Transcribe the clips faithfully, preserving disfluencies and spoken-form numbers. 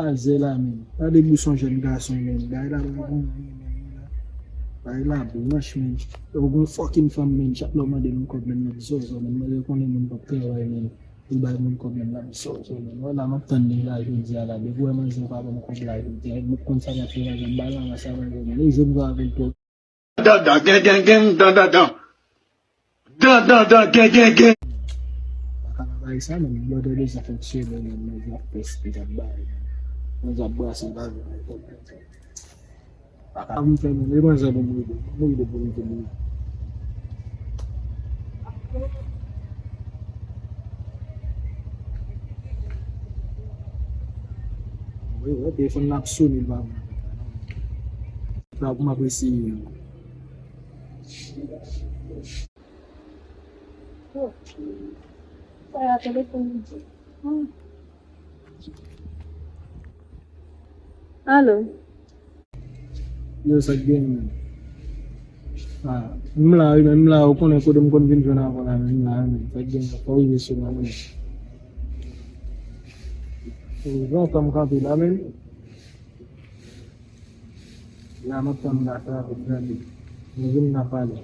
Kraze la, men. Gade bouson jèn gason, men. Bagay la pa bon, men, men, men, la. Bagay la blanch, men. Ou gon fucking fanm, men. Chak lè w mande l yon kòb, men, l ap zòzò, men. Mwen konnen moun p ap travay, men. Pou bay moun kòb, men, l ap zòzò, men. Wè la, m ap tann li la, jodi a la. Depi w wè manzè pa ban m kòb la, jodi a. M konn sa m ap fè, manzè, m ba l anba sa, manzè, men. E jwe m jwe avè l twòp. Dan, dan, gen, gen, gen, dan, dan, dan. Dan, dan, dan, gen, gen, gen. Pa ka nan bagay sa, men blòdè bezwen fonksyone, men, men, ap pès, li ap bay, men. Men, ap brase, bagay, men, pa ka vin fè, men, e manzè pou mouri, pou mouri, pou mouri, pou mouri. Wi, wi, telefòn nan ap sone, li pa vle. Sa pou m ap eseye ankò. Oh. Sa a telefòn li di. Hmm. Alo. Yo, sa k gen, men? Ah, m la, wi, men m la, ou konnen kote m konn vin jwenn avè w la, men m la, wi, men sa k gen, fò w rive sou mwen, men. Ou jan tan m kanpe la, men. La, m ap tann gata avèk gade. Nou vin nan pale.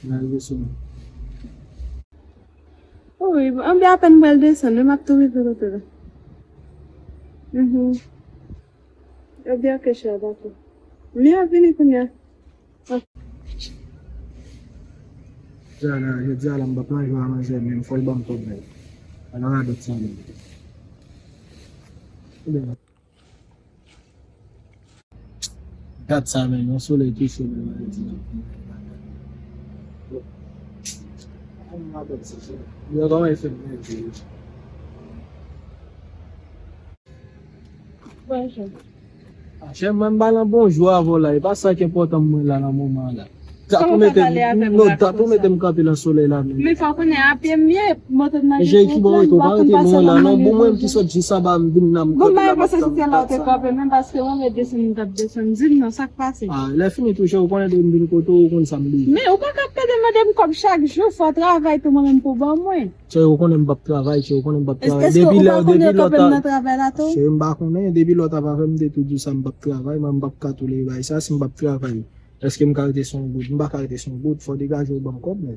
Nan rive sou mwen. Wi, anbyen apèn m pral desann, wi, m ap tou rive kote la. Mhm. Ebyen, ok, chè, dakò. M ap vini kounye a. Jodi a la, jodi a la, m p ap nan jwa manzè, men fò l ban m kòb, men. Ala radòt sa, men. Gad sa, men, yon solèy tou cho, men, mwen di nan. Yo, kòman e fè, men, Bonjou. Ah, chè, mwen, m pa nan bonjou avè w la. E pa sa ki enpòtan pou mwen la, nan moman an la. Dat ou mete m kanpe nan solèy la, men. Men fò w konnen, a pye m ye, moto nan. Men cheri, ki bò w rete? Ou pa rete lwen la, non. Bon, mwen ki sot jis anba, m vin nan, m kanpe la, m ap tann. Bon, mwen panse se te la w te kanpe, men paske mwen mèt desann, m t ap desann. Di m non, sa k pase? Ah, lè fini tou, cheri, ou konnen depi m vin kote w, ou konn sa m bezwen. Men ou pa ka pede mande m kòb chak jou, fò w travay tou mwen menm pou w ban mwen. Cheri, ou konnen m p ap travay, cheri, ou konnen m p ap travay. Depi lè, depi lè w ta, cheri, m pa konnen, depi lè w t ap avè m, m te tou di w sa, m p ap travay, mwen m p ap ka tolere bagay sa, si m p ap travay. Èske m ka rete san goud? M pa ka rete san goud, fò w degaje w ban m kòb, men.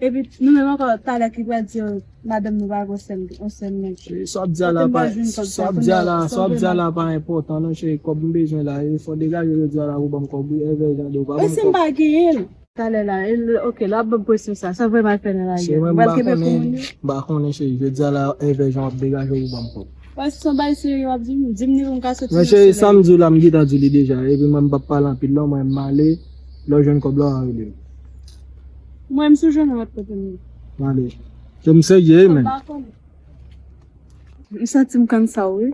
Epi, nou menm ankò, talè ki pral di yo, madanm nou pa gen sèl, yon sèl nèg. Cheri, sa w ap di a la pa, sa w ap di a la, sa w ap di a la pa enpòtan, non, cheri, kòb m bezwen la, e fò w degaje w jodi a la pou w ban m kòb, wi, Èvè Jandè, ou pa ban m kòb. Men si m pa genyen l? Talè la, e l, ok, l ap ban m presyon sa. Sa vrèman fè nan lagè. Cheri, mwen m pa konnen, m pa konnen, cheri. Jodi a la, Èvè Jan w ap degaje w pou ban m kòb. Paske se yon bagay serye w ap di m, di m ni pou m ka soti nan solèy. Men cheri, sa m di w la, m gentan di w li deja. Epi mwen, m p ap pale anpil non, mwen, m ale. Lè w jwenn kòb la, w a rele m. Mwen, m sou jounen w ap kote m ye. M ale. Ke m serye, men. M pa konnen. M santi m konn sa w, wi.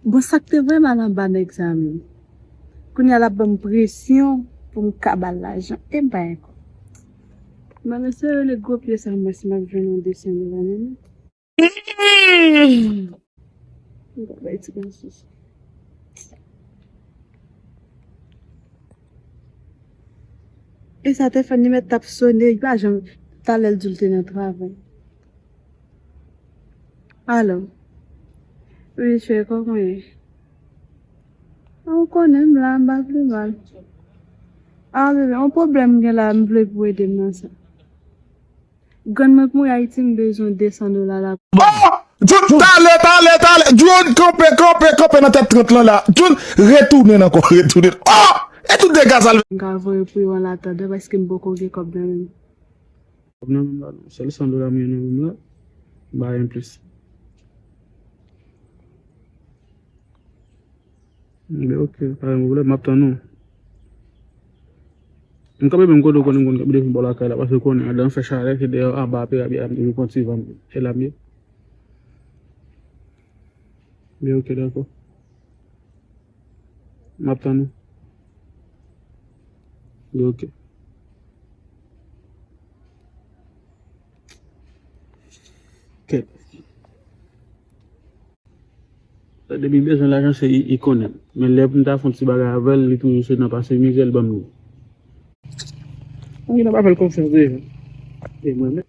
Bon, sa k te vrèman anba nèg sa menm? Kounye a l ap ban m presyon pou m ka ba l lajan. E m pa gen kòb. Mwen, mesye, rele gwo pye sa, mwen, si m ap jwenn yon de san dola nan men. M pa bay ti gason sa. E sa te fè li mèt t ap sone, li pa janm, talè l di l te nan travay. Alo. Wi, cheri, kòman w ye? A, ou konnen m la, m pa pi mal. A, bebe, yon pwoblèm m gen la, m vle pou w ede m nan sa. Grann mwen k mouri Ayiti, m bezwen de san dola la. Oh! Jun, talè, talè, talè. Jun, kanpe, kanpe, kanpe nan tèt trant lan la. Jun, retounen ankò, retounen. Oh! E tout dega sa l. M ka voye pou yo an atandan, paske m poko gen kòb nan men m. Kòb nan men m la, non. Sèl san dola m gen nan men m la. M pa gen plis. Men ok, pa gen pwoblèm, m ap tann ou. M kanpe menm kote w konnen m konn kanpe depi bò lakay la, paske w konnen, andan fè chalè, se dèyè anba apre a byen, m toujou pran ti van, se la m ye. Men ok, dakò. M ap tann ou. Men ok. Kèt. Depi bezwen lajan, se li, li konnen. Men lè pou m ta fè yon ti bagay avè l, li toujou se nan pase mizè l ban m li. Mwen gentan pa fè l konfyans deja. E mwen menm.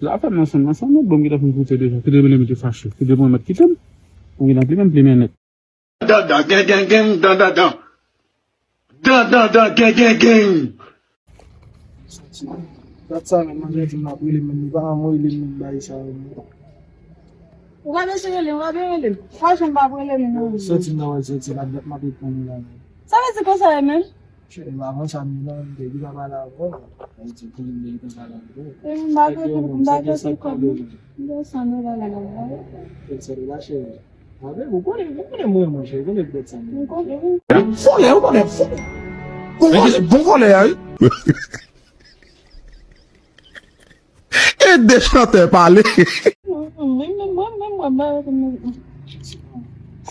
Zafè m nan sanm nan, sanm nan, bon, m gentan fin koute deja. Kite m mete fache. Kite m mete kite m. Ou gentan plimen, plimen nèt. Dan, dan, gen, gen, gen, dan, dan, dan. Dan, dan, dan, gen, gen, gen. Dat sa menm, manzè di m l ap rele m, menm li pa janm rele m, menm bagay sa yo menm. Ou pa bezwen rele m, ou pa bezwen rele m. Ou pa janm pa rele m, non. Soti m nan wè soti la, dat m ap reponn ou la menm. Sa vle di konsa e menm? Cheri, avan sa menm, non, m te gentan pale avè w. Sa vle di pou m te gentan pale avè w. E m pa gen, m pa gen ti kòb non. M gen san dola la, la, la. Fèt sa la, cheri. Avè, ou konnen, ou konnen mwen, mwen, cheri, konnen fèt sa, mwen. M konnen. Vòlè, ou konnen fou. Bon vòlè, bon vòlè a, wi. E de chantè pale. Mwen, mwen, mwen, mwen, mwen, mwen, mwen.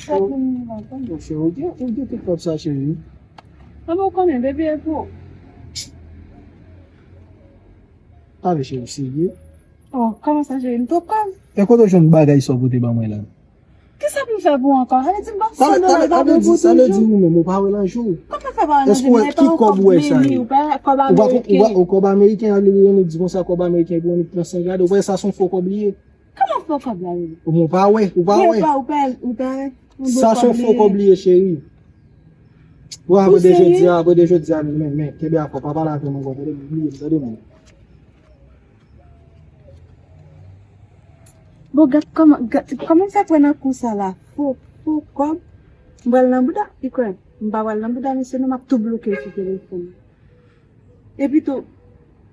Sa pou mwen la, tann. Bon, cheri, ou gen, ou gen tout kòb sa, cheri. Mwen, mwen konnen, depi e pou. Pale, cheri, serye. Oh, kòman sa, cheri? M tou kòb. E kote w jwenn bagay sa w pote ban mwen la? Kisa pou m fè pou ou ankò? Sa vle di m ba san dola, ba bon pou toujou. Sa vle di ou menm, ou pa wè nan jou. Kòman fè pa wè nan jou? Èske ou wè ki kòb ou wè sa ye? Ou pa kòb ameriken. Ou kòb ameriken, ale rele di konsa kòb ameriken pou annik pran san gade. Ou wè sa se yon fo kòb li ye. Kòman fo kòb la ye? Ou pa wè, ou pa wè. Ou pa, ou pa, ou pa wè. Sa se yon fo kòb li ye, cheri. Ou serye? Apre de jodi a, apre de jodi a, men, men, kenbe afè w, pa pale avè m ankò, tande m, bliye m, tande m. Bon, gad kòman, gad kòman m fè pran nan kou sa la. Fo, fo kòb. M pral nan bouda, li kwè. M pa pral nan bouda, mesye, non, m ap tou bloke l sou telefòn. Epi tou,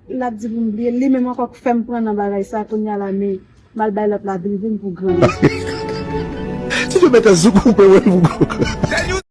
l ap di pou m bliye l, li menm ankò k fè m pran nan bagay sa, kounye a la, men, m al bay lòt la, vin, vin pou grann. Si yo mete sou koupe, wè, pou grann.